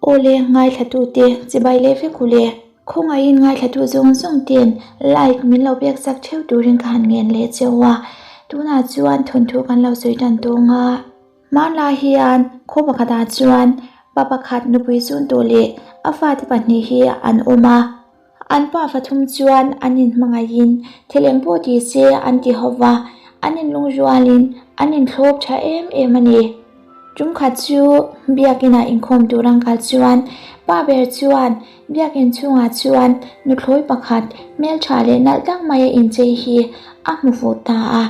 Awle ngaithlatute chibai leh vek u le. Khawngaihin ngaithlatu zawng zawng ten like min lo pek chak theuh turin ka han ngen leh cheu a. Tunah chuan thawnthu kan lo sawi tan tawng a. Hmanlai hian khaw pakhatah chuan pa pakhat nupui zun tawh leh a fate pahnih hi an awm a. An pa fathum chuan an inhmangaihin thil eng pawh ti se an ti ho va, an inlungrualin an inthlawp tha em em a ni. Tumkhat chu biakinah inkhawm tur an kal chuan pa ber chuan biakin chhungah chuan nuthlawi pakhat hmeltha leh nalh tak maia inchei hi a hmu fuh ta a.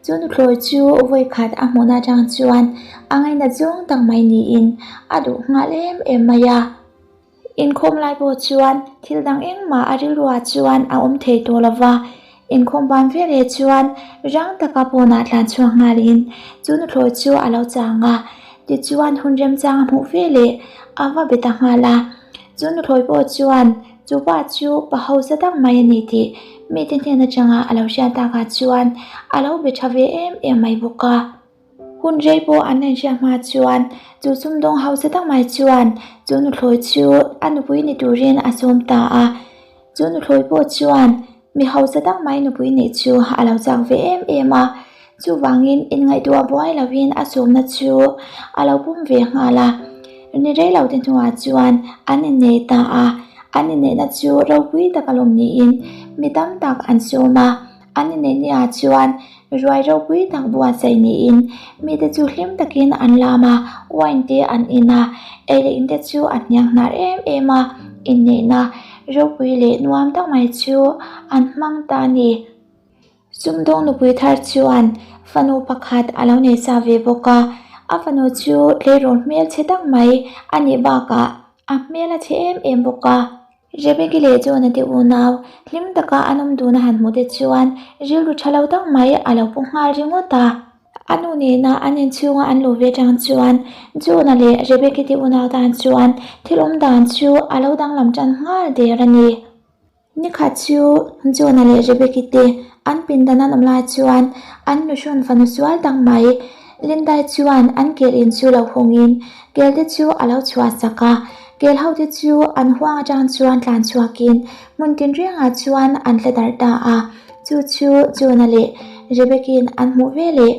Chu nuthlawi chu vawikhat a hmuhna atang chuan a ngainat zawng tak mai niin a duh nghal em em mai a. Inkhawm lai pawh chuan thil dang engmah a rilruah chuan a awm thei tawh lo va, inkhawm ban veleh chuan rang taka pawnah tlan chhuak nghalin chu nuthlawi chu a lo chang a, tichuan hun remchang a hmuh veleh a va be ta nghal a. Chu nuthlawi pawh chuan chu pa chu pa hausa tak mai a ni tih mite hnen atanga a lo hriat takah chuan a lo be tha ve em em mai bawk a. Hun rei pawh an inhriat hma chuan chu sumdawng hausa tak mai chuan chu nuthlawi chu a nupui ni turin a sawm ta a. Chu nuthlawi pawh chuan mi hausa tak mai nupui nih chu a lo chak ve em em a, chuvangin inngaihtuah buai lovin a sawmna chu a lo pum ve nghal a. Ni rei lo te hnuah chuan an innei ta a, an inneihna chu ropui taka lawm niin mi tam tak an sawm a. An inneih niah chuan ruai ropui tak buatsaih niin mite chu hlim takin an lam a, wine te an in a, ei leh in te chu a hniang hnar em em a, inneihna ropui leh nuam tak mai chu an hmang ta a ni. Sumdawng nupui thar chuan fanu pakhat a lo nei sa ve bawk a, a fanu chu tleirawl hmelchhe tak mai a nih bakah a hmel a chhe em em bawk a. Rebeki leh John-a te unau hlim taka an awm dun a han hmuh te chuan rilru tha lo tak mai a lo pu nghal ringawt a. A nu nena an inchhunga an luh ve tang chuan John-a leh Rebeki te unau tan chuan thil awm dan chu a lo danglam tan nghal der a ni. Nikhat chu John-a leh Rebeki te an pindan an awm lai chuan an nuhrawn fanu sual tak mai Lindai chuan an kel in chu lo hawngin kel te chu a lo chhuah sak a. Kel ho te chu an huang atang chuan tlan chhuakin hmun tinrengah chuan an tla darh ta a. Chu chu Jonah leh Rebecca-in an hmuh ve leh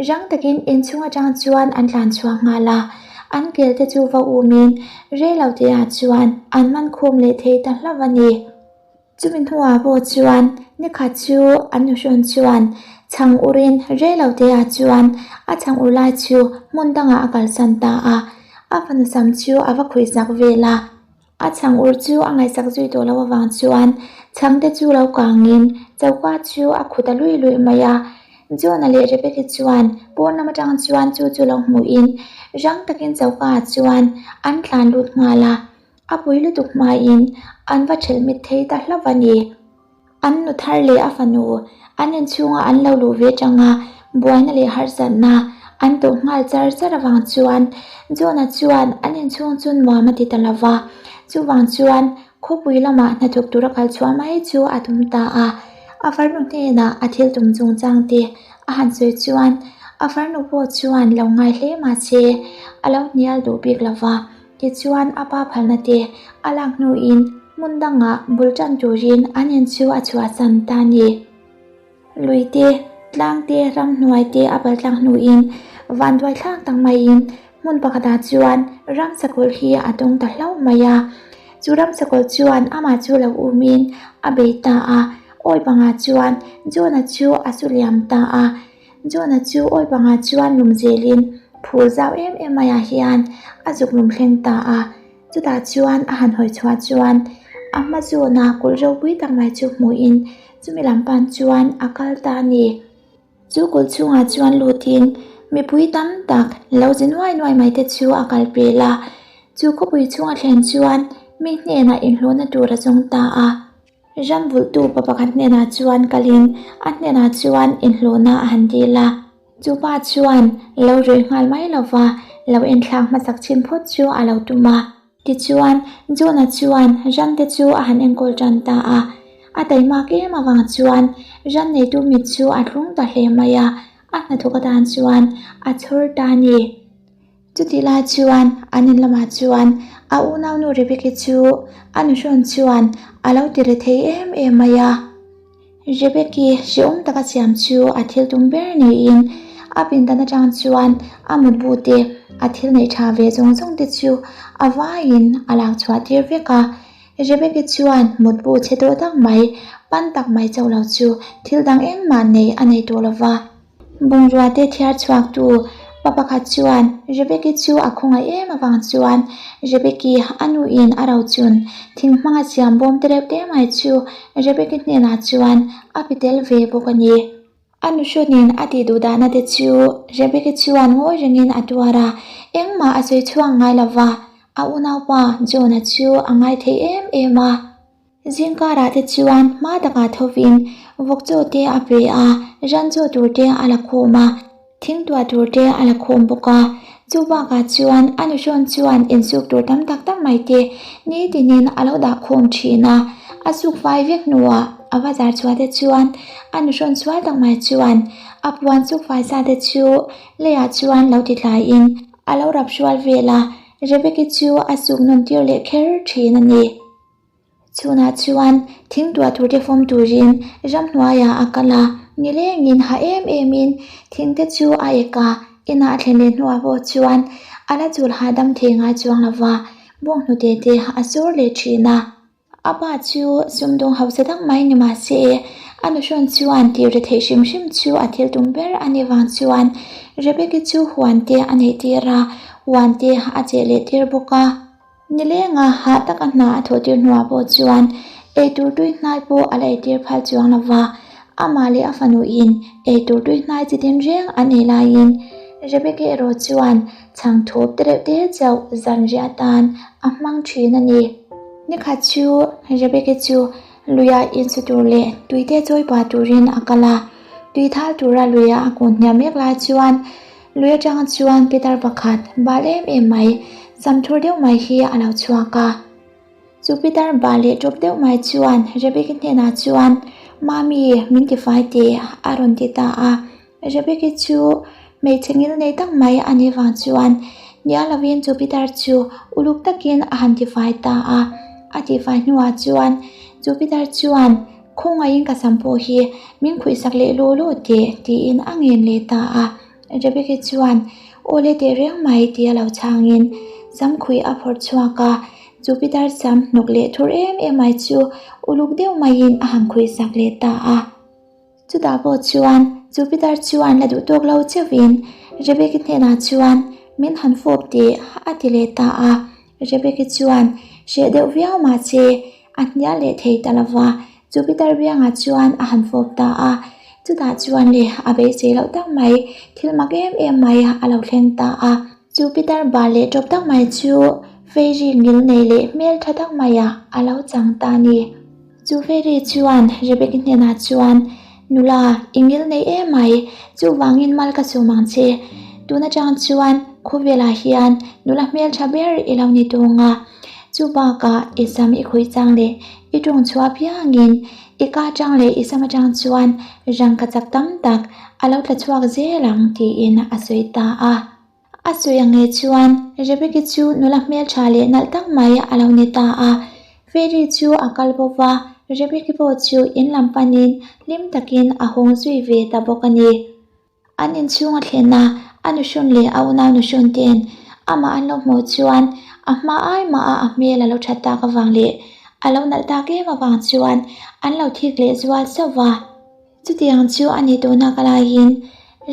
rang takin inchhung atang chuan an tlan chhuak nghal a. An kel te chu va umin rei lo teah chuan an man khum leh thei ta hlauh a ni. Chumi hnuah pawh chuan nikhat chu an nuhrawn chuan chhang urin rei lo teah chuan a chhang ur lai chu hmun dangah a kalsan ta a, a fanu sam chu a va khuih zak vel a. A chhang ur chu a ngaihsak zui tawh loh avang chuan chhangte chu lo kangin choka chu a khu ta luih luih mai a. John-a leh Rebecca chuan pawn lam atang chuan chu chu lo hmuhin rang takin choka ah chuan an tlan lut nghal a. A pui lutuk hmain an va ṭhelh mit thei ta hlauh a ni. An nu thar leh a fanu an inchhunga an lo luh ve ṭanga buaina leh harsatna an tawh nghal char char avang chuan John-a chuan an inchhung chu nuam a ti ta lo va. Chuvang chuan khawpui lamah hnathawk tura kal chhuah mai chu a tum ta a. A farnu hnenah a thil tum chungchang te a han sawi chuan a farnu pawh chuan lo ngai hle mahse a lo hnial duh bik lo va. Tichuan a pa phalna te a lak hnuin hmun dangah bul tan turin an in chu a chhuahsan ta a ni. Lui te, tlang te, ramhnuai te a pal tlang hnuin vanduai thlak tak maiin hmun pakhatah chuan ramsakawlh hi a tawng ta hlauh mai a. Chu ramsakawlh chuan amah chu lo umin a bei ta a, awi pangah chuan John-a chu a su liam ta a. John-a chu awi pangah chuan lum zelin phur zau em em maiah hian a zuk lum thleng ta a, chutah chuan a han hawi chhuah chuan a hma zawna kulh ropui tak mai chu hmuhin chumi lam pan chuan a kal ta a ni. Chu kulh chhungah chuan lutin mipui tam tak lo zi nuai nuai mai te chu a kal pel a, chu khawpui chhunga thlen chuan mi hnenah inhlawhna tur a zawng ta a. Ram vulhtu pa pakhat hnenah chuan kalin a hnenah chuan inhlawhna a han dil a. Chu pa chuan lo reh nghal mai lova lo enthlak hmasak chhin phawt chu a lo tum a. Tichuan, John-a chuan ram te chu a han enkawl tan ta a. A taimak em avang chuan ram neitu mit chu a thlung ta hle mai a, a hnathawk atan chuan a chhawr ta a ni. Chutih lai chuan an in lamah chuan a unaunu Rebeki chu a nuhrawn chuan a lo ti ri thei em em mai a. Rebeki hrehawm taka siam chu a thil tum ber niin a pindan atang chuan a mutbu te a thil neih tha ve zawng zawng te chu a vaiin a lak chhuah tir vek a. Rebeki chuan mutbu chhe tawh tak mai, pan tak mai chauh lo chu thil dang engmah nei a nei tawh lo va. Bungrua te thiar chhuaktu pa pakhat chuan Rebeki chu a khawngaih em avang chuan Rebeki a nuin a rochun thing hmanga siam bawm te reuh te mai chu Rebeki hnenah chuan a pe tel ve bawk a ni. A nuhrawnin a tih duh dahna te chu Rebeki chuan ngawi rengin a tuar a, engmah a sawi chhuak ngai lo va, a unaupa John-a chu a ngai thei em em a. Zingkarah te chuan hma takah thovin vawk chaw te a pe a, ran chaw tur te a la khawm a, thing tuah tur te a la khawm bawk a. Chu bakah chuan a nuhrawn chuan insuk tur tam tak tak mai te nitinin a lo dah khawm thin a. A suk fai vek hnuah a va zar chhuah te chuan a nuhrawn sual tak mai chuan a puan suk fai sa te chu leiah chuan lo ti tlaiin a lo rap hrual vel a, Rebeki chu a suk nawn tir leh kher thin a ni. Chhunah chuan thing tuah turte fawm turin ramhnuaiah a kal a, nilengin ha em emin thingte chu a ek a, inah a thlen leh hnuah pawh chuan a la chul hahdam thei ngai chuang lo va, bawnghnute te a sawr leh thin a. A pa chu sumdawng hausa tak mai ni mah se, a nuhrawn chuan tih ri theih hrim hrim chu a thil tum ber a nih vang chuan Rebeki chu huan te a neih tir a, huan te a cheh leh tir bawk a. Nilenga hah taka hna a thawh tir hnuah pawh chuan eitur tui hnai pawh a la eitir phal chuang lo va, amah leh a fanuin eitur tui hnai chi tin reng an ei laiin Rebecca erawh chuan chhang thawp te reuh te chauh zanriah atan a hmang thin a ni. Nikhat chu Rebecca chu luiah insu tur leh tuite chawi pah turin a kal a, tui thal tura luiah a kun hniam mek lai chuan Lui atang chuan pitar pakhat bal em em mai, sam thur deuh mai hi a lo chhuak a. Chu pitar bal leh tawp deuh mai chuan Rebeki hnenah chuan, Mami, min tifai teh, a rawn ti ta a. Rebeki chu hmeichhe ngil nei tak mai a nih vang chuan hnial lovin chu pitar chu uluk takin a han tifai ta a. A tifai hnuah chuan chu pitar chuan, Khawngaihin ka sam pawh hi min khuihsak leh law law teh, tiin a ngen leh ta a. Rebecca chuan, Aw le teh reng mai, tia lo chhangin sam khuih a phawrh chhuak a. Jupiter sam hnawk leh thur em em mai chu uluk deuh maiin a han khuihsak leh ta a. Chutah pawh chuan Jupiter chuan la duh tawk lo cheuhin Rebecca hnenah chuan, Min han fawp teh, a ti leh ta a. Rebecca chuan hreh deuh viau mah che, a hnial leh thei ta lo va, Jupiter biangah chuan a han fawp ta a. Chutah chuan le a beisei loh tak mai, thil mak em em mai a lo thleng ta a. Jupiter bal leh tawp tak mai chu fairy ngil nei leh hmel tha tak maiah a lo chang ta a ni. Chu fairy chuan Rebecca hnenah chuan, Nula, i ngil nei em mai, chuvangin mal ka sawm ang che. Tun atang chuan khawvelah hian nula hmeltha ber i lo ni tung a. Chu bakah i sam i khawih chang leh i tawng chhuah piangin i ka atang leh i sam atang chuan rangka chak tam tak a lo tla chhuak zel ang tiin a sawi ta a. A sawi ang nge chuan Rebecca chu nula hmeltha leh nalh tak mai a lo ni ta a. Fairy chu a kal bo va, Rebecca pawh chu in lam panin hlim takin a hawng zui ve ta bawk a ni. An inchhung a thlen a, a nuhrawn leh a unau nuhrawn ten amah an lo hmuh chuan a hma ai maha a hmel a lo that tak avang leh a lo nalh tak em avang chuan an lo thik leh zual sauh va. Chutiang chu a ni tawhnak laiin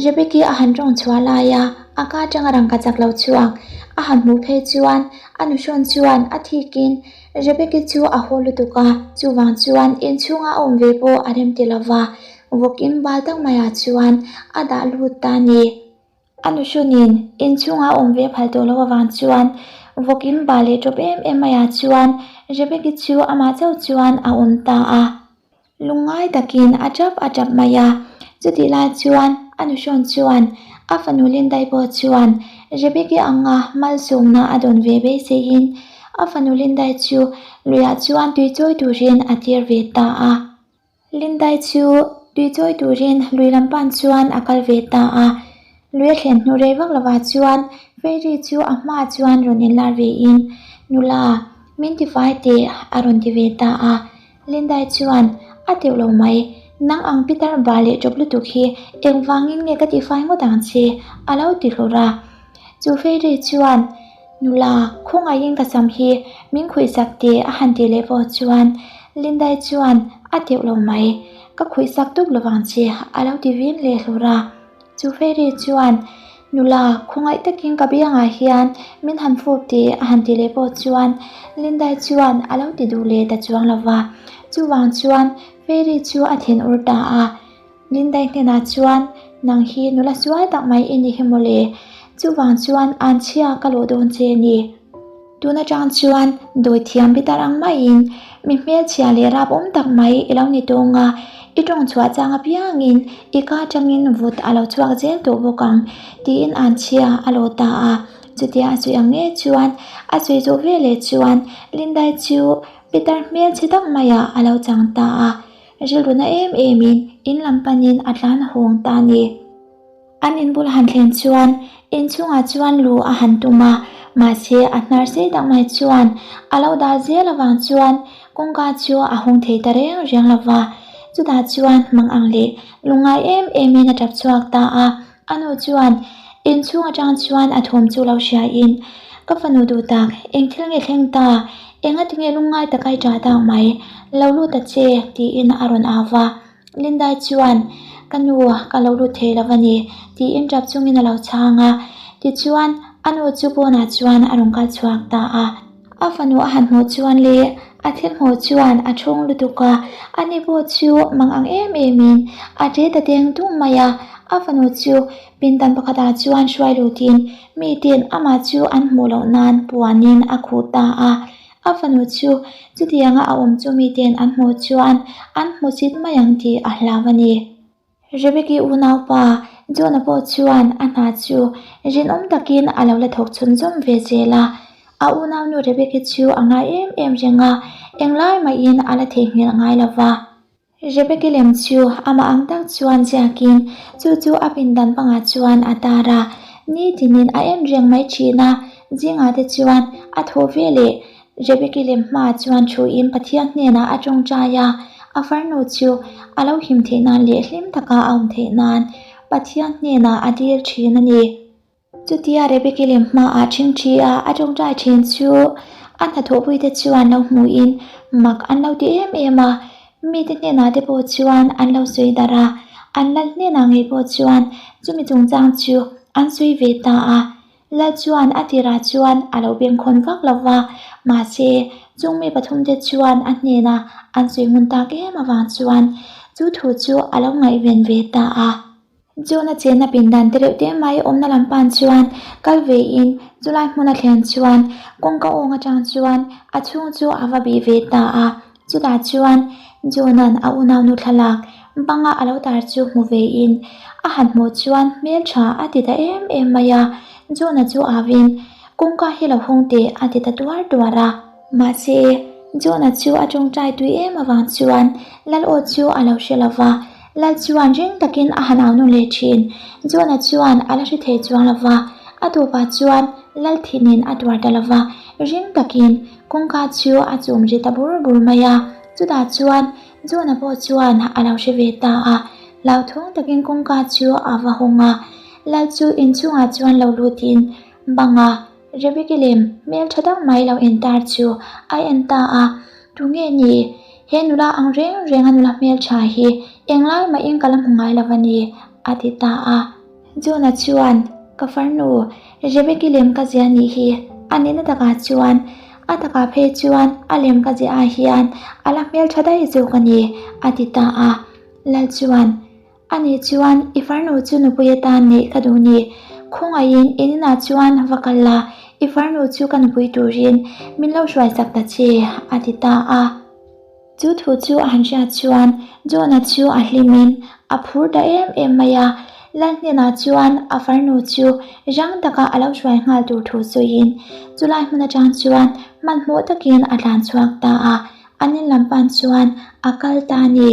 Rebeki a han tawng chhuah laia a ka atanga rangka chak lo chhuak a han hmuh phei chuan a nuhrawn chuan a thikin Rebeki chu a haw lutuk a, chuvang chuan inchhunga a awm ve pawh a rem ti lova, vawkin bal tak maiah chuan a dah lut ta a ni. A nuhrunin inchhunga a awm ve phal tawh loh avang chuan vawkin bal leh tawp em em maiah chuan Rebeki chu amah chauh chuan a awm ta a. Lungngai takin a tap a tap mai a, chutih lai chuan a nuhrawn chuan a fanu Lindai pawh chuan Rebeki anga malsawmna a dawn ve beiseiin a fanu Lindai chu luiah chuan tui chawi turin a tir ve ta a. Lindai chu tui chawi turin lui lam pan chuan a kal ve ta a. Lui a thlen hnu rei vak lovah chuan Fairy chu a hmaah chuan rawn inlar vein, Nula, min tifai teh a rawn ti ve ta a. Lindai chuan, A teuh lo mai, nang ang pitar ba leh ṭawp lutuk hi engvangin nge ka tifai ngawt ang che? a lo ti hlur a. Chu Fairy chuan, Nula, khawngaihin ka sam hi min khuihsak teh a han tih leh pawh chuan Lindai chuan, A teuh lo mai, ka khuihsak dup lovang che a lo ti vin leh hlur a. Chu Fairy chuan, Nula, khawngaih takin ka biangah hian min han fuk teh a han ti leh pawh chuan Lindai chuan a lo ti duh leh ta chuang lo va. Chuvang chuan Fairy chu a thin ur ta a. Lindai hnenah chuan, Nang hi nula sual tak mai i ni hi mawle. Chuvang chuan anchhia ka lawh dawn che a ni. Tun atang chuan dawi thiam bitar ang maiin mi hmelchhia leh rap awm tak mai i lo ni tawng a, i tawng chhuah chang apiangin i ka atangin vut a lo chhuak zel tawh bawk ang tiin anchhia a lawh ta a. Chutia a sawi ang nge chuan a sawi zawh veleh chuan Lindai chu pitar hmelchhe tak maiah a lo chang ta a, rilru na em emin in lam panin a tlan hawng ta a ni. An inbul han thlen chuan inchhungah chuan lu a han tum a, mahse a hnar sei tak mai chuan a lo dah zel avang chuan kawngka chu a hawng thei ta reng reng lo va. Chutah chuan mang ang leh lungngai em emin a tap chhuak ta a, a nu chuan inchhung atang chuan a thawm chu lo hriain, Ka fanu duh tak, eng thil nge thleng ta? Engatinge lungngai taka i ṭah tak mai? Lo lut ta che, tiin a rawn au va. Lindai chuan, Ka nu, ka lo lut thei lo a ni, tiin tap chungin a lo chhang a. Tichuan, a nu chu pawnah chuan a rawn kal chhuak ta a. A fanu a han hmuh chuan leh a thil hmuh chuan a thawng lutuk a, ani pawh chu mang ang em emin a ṭe ta deng dung mai a. A fanu chu pindan pakhatah chuan hruai lutin miten amah chu an hmuh loh nan puanin a khuh ta a. A fanu chu chutianga a awm chu miten an hmuh chuan an hmu chit mai ang tih a hlau a ni. Rebeki unaupa John-a pawh chuan a hna chu rinawm takin a lo la thawk chhunzawm ve zel a. A unaunu Rebeki chu a ngai em em reng a, englai mahin a la theihnghilh ngai lo va. Rebeki lem chu amah ang tak chuan ziakin chu chu a pindan pangah chuan a tar a, nitinin a en reng mai thin a, zingah te chuan a thawh ve leh Rebeki lem hmaah chuan thuin Pathian hnenah a tawngtai a, a farnu chu a lo him theih nan leh hlim taka a awm theih nan Pathian hnenah a dil thin a ni. Chutia Rebeki lem hmaah ṭhingṭhi a a ṭawngṭai ṭhin chu a hnathawhpuite chuan lo hmuhin mak an lo ti em em a, mite hnenah te pawh chuan an lo sawi darh a, an lal hnenah ngei pawh chuan chumi chungchang chu an sawi ve ta a. Lal chuan a tirah chuan a lo bengkhawn vak lo va, mahse chung mi pathumte chuan a hnena an sawi ngun tak em avang chuan chu thu chu a lo ngaihven ve ta a. John-a chenna pindan te reuh te mai awmna lam pan chuan kal ve in chulai hmun a thlen chuan kawngka awng atang chuan a chhung chu a va bih ve ta a, chutah chuan John-a'n a unaunu thlalak banga a lo tar chu hmu ve in a han hmuh chuan hmeltha a ti ta em em mai a, John-a chu au in kawngka hi lo hawng teh a ti ta tuar tuar a. Mahse, John-a chu a tawngtai tui em avang chuan Lal aw chu a lo hre lo va, Lal chuan ring takin a han au nawn leh thin. John-a chuan a la hre thei chuang lo va, a tawpah chuan Lal thinin a tuar ta lo va, ring takin kawngka chu a chum ri ta bur bur mai a. Chutah chuan John-a pawh chuan a lo hre ve ta a, hlauthawng takin kawngka chu a va hawng a, Lal chu inchhungah chuan lo lutin banga Rebeki lem hmel tha tak mai lo entar chu a en ta a, Tunge ni? He nula ang reng reng a nula hmel tha hi englai mahin ka la hmu ngai lo a ni, a ti ta a. Jonah chuan, Ka farnu, Rebeki lem ka zia nih hi a nihna takah chuan a takah phei chuan a lem ka ziah ah hian a la hmel tha daih zawk a ni, a ti ta a. Lal chuan, Ani chuan, I farnu chu nupui atan neih ka duh ni. Khawngaihin in inah chuan va kal la, i farnu chu ka nupui turin min lo hruai chak ta che, a ti ta a. Chu thu chu a han hriat chuan Jonah chu a hlimin a phur ta em em mai a. Lal hnenah chuan a farnu chu rang taka a lo hruai nghal tur thu sawiin chulai hmun atang chuan hmanhmawh takin a tlan chhuak ta a, an in lam pan chuan a kal ta a ni.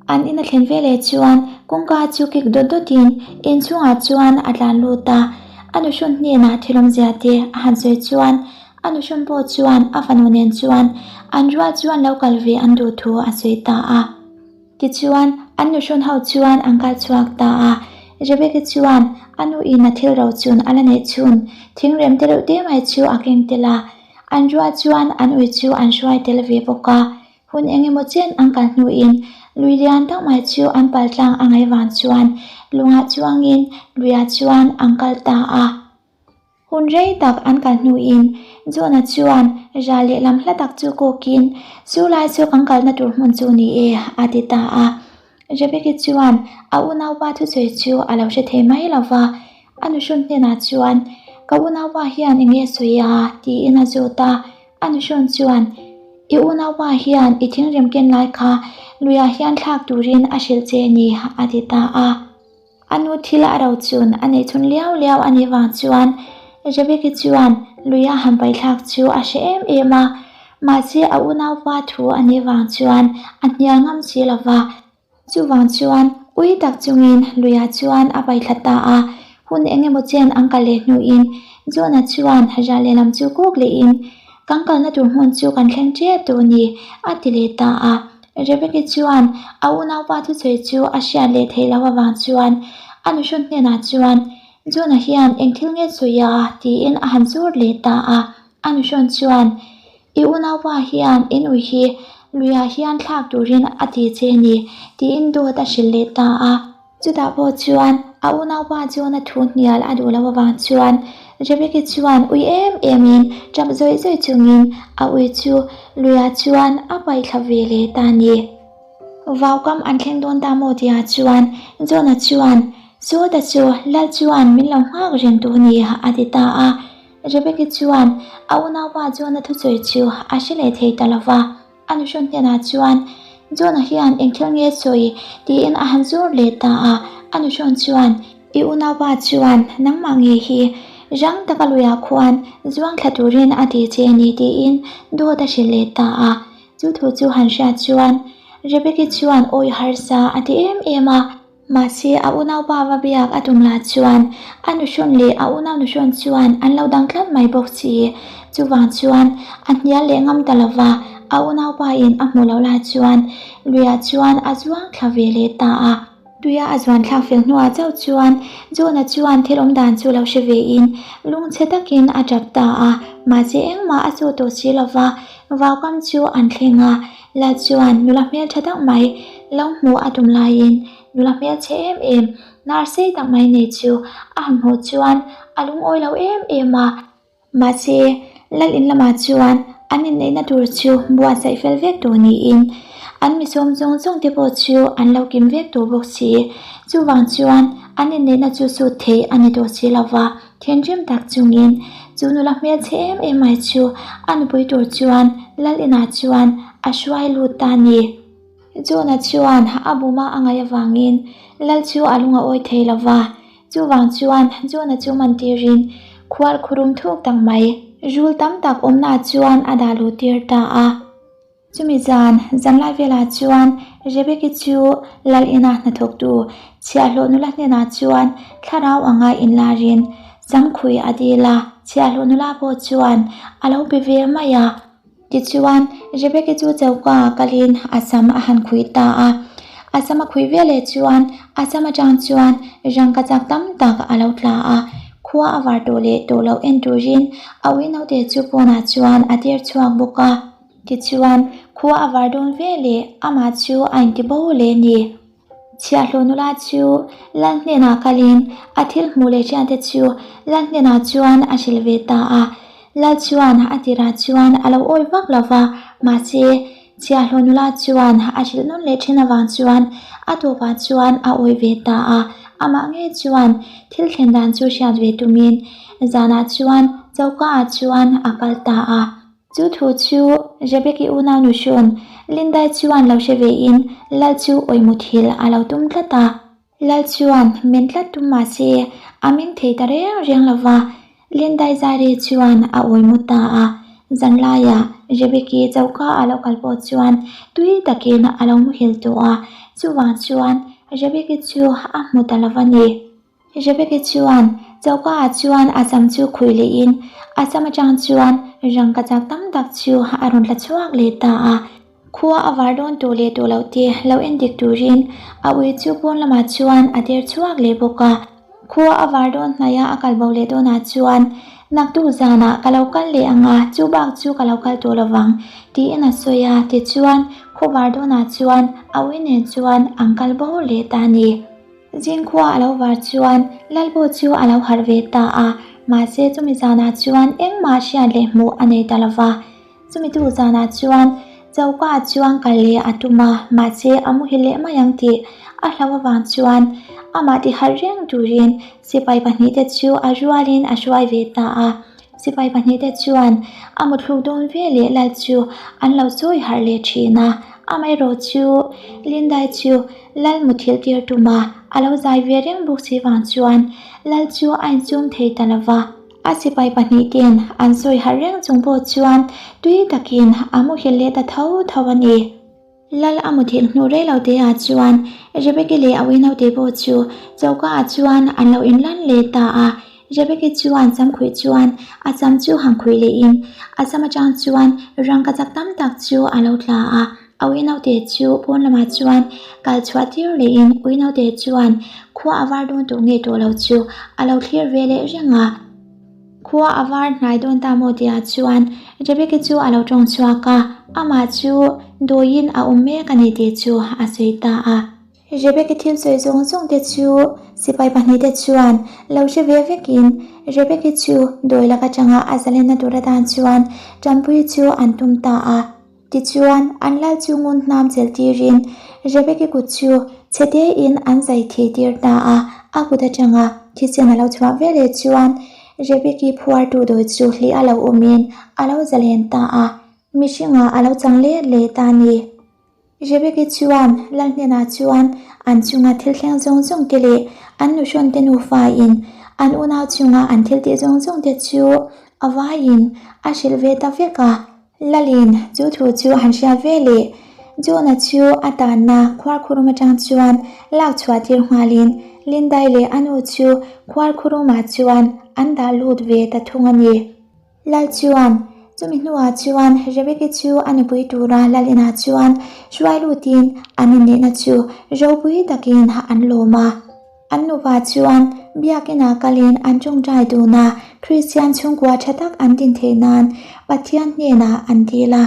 An in a thlen veleh chuan kawngka chu kik dawt dawtin inchhungah chuan a tlan lut a, a nuhrawn hnenah thilawmzia te a han sawi chuan a nuhrawn pawh chuan a fanu nen chuan an rual chuan lo kal ve an duh thu a sawi ta a. Tichuan an nuhrawn ho chuan an kal chhuak ta a, Rebecca chuan a nu in a thil rochun a la neih chhun thingrem te reuh te mai chu a keng tel a, an rual chuan an ui chu an hruai tel ve bawk a. Hun eng emaw chen an kal hnuin lui lian tak mai chu an pal tlang a ngaih vang chuan lungah chuangin luiah chuan an kal ta a. Hun rei tak an kal hnuin John-a chuan ral lehlam hla tak chu kawkin, Chu lai chu kan kalna tur hmun chu ni e, a ti ta a. Rebecca chuan a unaupa thusawi chu a lo hre thei mai lo va, a nuhrawn hnenah chuan, Ka unaupa hian eng nge sawi a? tiin a zawt a. A nuhrawn chuan, I unaupa hian i thingrem ken lai kha luiah hian thlak turin a hrilh che ni, a ti ta a. A nu thil a ro chun a neih chhun liau liau a nih vang chuan Rebecca chuan luia han paithlak chu a hre em em a, mahse a unaupa thu a nih vang chuan a hnial ngam si lo va. Chuvang chuan ui tak chungin luia chuan a paithla ta a, hun eng emaw chen an kal leh hnuin John-a chuan ral lehlam chu kuk lehin kan kalna tur hmun chu kan thleng tep tawh a ni a ti leh ta a. Rebecca chuan a unaupa thusawi chu a hriat leh theih loh avang chuan a nuhrawn hnenah chuan, John-a hian eng thil nge sawi a? tiin a han zawt leh ta a. A nuhrawn chuan, I unaupa hian in ui hi luiah hian thlak turin a ti che ni, tiin dawt a hrilh leh ta a. Chutah pawh chuan a unaupa chuan a thu hnial a duh loh avang chuan Rebecca chuan ui em emin tap zawih zawih chungin a ui chu luiah chuan a paih thla ve leh ta a ni. Vaukam an thleng dawn ta maw tihah chuan John-a chuan, Sawta chu Lal chuan min lo nghak reng tawh a ni a ti ta a. Rebecca chuan a unaupa chuan a thusawi chu a hre leh thei ta lo va. A nuhrawn hnenah chuan, John-a hian eng thil nge sawi? tiin a han zawr leh ta a. A nuhrawn chuan, I unaupa chuan nangmah nge hi rang taka luiah khuan zuang thla turin a ti che a ni tiin dawt a hrilh leh ta a. Chu thu chu han hriat chuan Rebecca chuan awi harsa a ti em em a. Mahse, a unaupa va biak a tum lah chuan a nuhrawn leh a unau nuhrawn chuan an lo dang tlat mai bawk si. Chuvang chuan a hnial leh ngam ta lova, a unaupa in a hmuh loh lah chuan luiah chuan a zuang thla ve leh ta a. Tuia a zuan thlak fel hnuah chauh chuan John-a chuan thil awm dan chu lo hre ve in lungchhe takin a tap ta a, mahse engmah a saw tawh si lova, vaukam chu an thleng a. La chuan nula hmel tha tak mai lo hmuh a tum laiin nula hmel chhe em em, nar sei tak mai nei chu a han hmuh chuan a lungawi lo em em a. Mahse, lal in lamah chuan an inneihna tur chu buatsaih fel vek tawh niin an misawm zawng zawng te pawh chu an lo kim vek tawh bawk si. Chuvang chuan an inneihna chu sut theih a ni tawh si lova. Thinrim tak chungin chu nula hmelchhe em em mai chu a nupui tur chuan lal inah chuan a hruai lut ta a ni. John-a chuan a buma a ngaih avangin lal chu a lung a awi thei lo va, chuvang chuan John-a chu man tirin khual khurum thuk tak mai rul tam tak awmnaah chuan a dah luh tir ta a. Chumi zan, zanlai velah chuan Rebeki chu lal ina hnathawktu chhiahhlawh nula hnenah chuan thlarau anga inlarin samkhui a dil a, chhiahhlawh nula pawh chuan a lo pe ve mai a. Tichuan, Rebeki chu choka ah kalin a sam a han khuih ta a. A sam a khuih veleh chuan a sam atang chuan rangka chak tam tak a lo tla a, khua a var tawh leh tawh loh en turin a ui naute chu pawnah chuan a tir chhuak bawk a. Tichuan, khua a var dawn ve leh amah chu a inti bo leh ni. Chhiahhlawh nula chu Lal hnenah kalin a thil hmuh leh hriate chu Lal hnenah chuan a hrilh ve ta a. Lal chuan a tirah chuan a lo awi vak lo va, mahse, chhiahhlawh nula chuan a hrilh nawn leh thin avang chuan a tawpah chuan a awi ve ta a. Amah ngei chuan thil thlen dan chu hriat ve tumin zanah chuan choka ah chuan a kal ta a. Chu thu chu Rebeki unau nuhrawn Lindai chuan lo hre vein Lal chu awihmu thil a lo tum tlat a. Lal chuan men tlat tum mah se a meng thei ta reng reng lo va, Lindai zai re chuan a awihmu ta a. Zanlaiah Rebeki choka a lo kal pawh chuan tui takin a lo muhil tawh a, chuvang chuan Rebeki chu a hmu ta lo va ni. Rebeki chuan choka ah chuan a sam chu khuih lehin a sam atang chuan rangkachak tam tak chu a rawn tla chhuak leh ta a. Khua a var dawn tawh leh tawh loh te lo en dik turin a ui chu pawn lamah chuan a der chhuak leh bawk a. Khua a var dawn hnaia a kal bo leh dawnah chuan naktuk zanah ka lo kal leh ang a, chu bak chu ka lo kal tawh lovang tiin a sawi a, tichuan khaw var dawnah chuan a ui nen chuan an kal bo leh ta a ni. Zingkhua a lo var chuan Lalbo chu a lo harh ve ta a, mahse chumi zanah chuan engmah hriat leh hmuh a nei ta lova. Chumi tu zanah chuan choka ah chuan kal leh a tum a, mahse a muhil leh mai ang tih a hlauh avang chuan amah ti harh reng turin sipai pahnihte chu a rualin a hruai ve ta a. Sipai pahnihte chuan a muthluk dawn ve leh lal chu an lo sawi harh leh thin a, amaherawh chu Lindai chu Lal muthilh tir tum a, a lo zai ve reng bawk si vang chuan Lal chu a insum thei ta lo va. A sipai pahnih ten an sawi harh reng chung pawh chuan tui takin a muhil leh ta tho tho a ni. Lal a muthilh hnu rei lo te ah chuan Rebeki leh a uinaute pawh chu choka ah chuan an lo inlan leh ta a. Rebeki chuan sam khuih chuan a sam chu han khuih leh in a sam atang chuan rangkachak tam tak chu a lo tla a. A uinaute chu pawn lamah chuan kal chhuah tir leh in uinaute chuan khua a var dawn tawh nge tawh lo chu a lo thlir ve leh reng a. Khua a var hnai dawn ta maw tihah chuan Rebecca chu a lo tawng chhuak a, amah chu dawiin a awm mek a ni tih chu a sawi ta a. Rebecca thil sawi zawng zawng te chu sipai pahnihte chuan lo hre ve vekin Rebecca chu dawi lak atanga a zalenna tur atan chuan tanpui chu an tum ta a. Tichuan, an lal chu ngun hnam chelh tirin Rebeki kut chu chhe tein an zai thih tir ta a, a kut atanga thisen a lo chhuah ve leh chuan Rebeki phuartu dawi chu hlih a lo awmin a lo zalen ta a, mihringah a lo chang let leh ta a ni. Rebeki chuan lal hnenah chuan an chunga thil thleng zawng zawng te leh an nuhrawn te nufain an unau chunga an thil tih zawng zawng te chu a vaiin a hrilh ve ta vek a. Lalin chu thu chu han hria ve leh John-a chu a tanna khuarkhurum atang chuan lak chhuah tir nghalin Lindai leh a nu chu khuarkhurumah chuan an dah lut ve ta thung a ni. Lal chuan chumi hnuah chuan Rebeki chu a nupui tura Lalinah chuan hruai lutin an inneihna chu ropui takin an lawm a. An nupa chuan biakinah kalin an tawngtai dun a, Kristian chhungkua tha tak an din theih nan Pathian hnenah an dil a.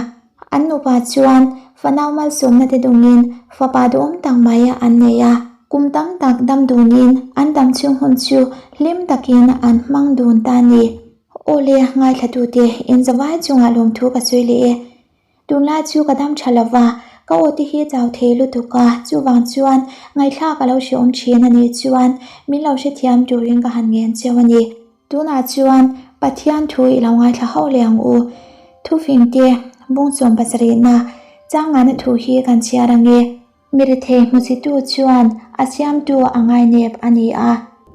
An nupa chuan fanau malsawmna te dungin fapa duhawm tak mai an nei a, kum tam tak dam dunin an dam chhung hun chu hlim takin an hmang dun ta a ni. Aw le, ngaithlatute, inzavai chungah lawmthu ka sawi leh e. Tunlai chu ka dam tha lova, ka aw te hi chau thei lutuk a, chuvang chuan ngaihthlak a lo hreawm thin a nih chuan min lo hrethiam turin ka han ngen cheu a ni. Tunah chuan Pathian thu i lo ngaithla hauh leh ang u. Thufing te, bungchawm pasarihna, changngana thu hi kan chhiar ang e. Mi rethei hmusitu chuan a siamtu a ngainep a ni a.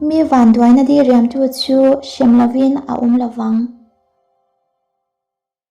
Mi vanduaina diriamtu chu hrem lovin a awm lovang.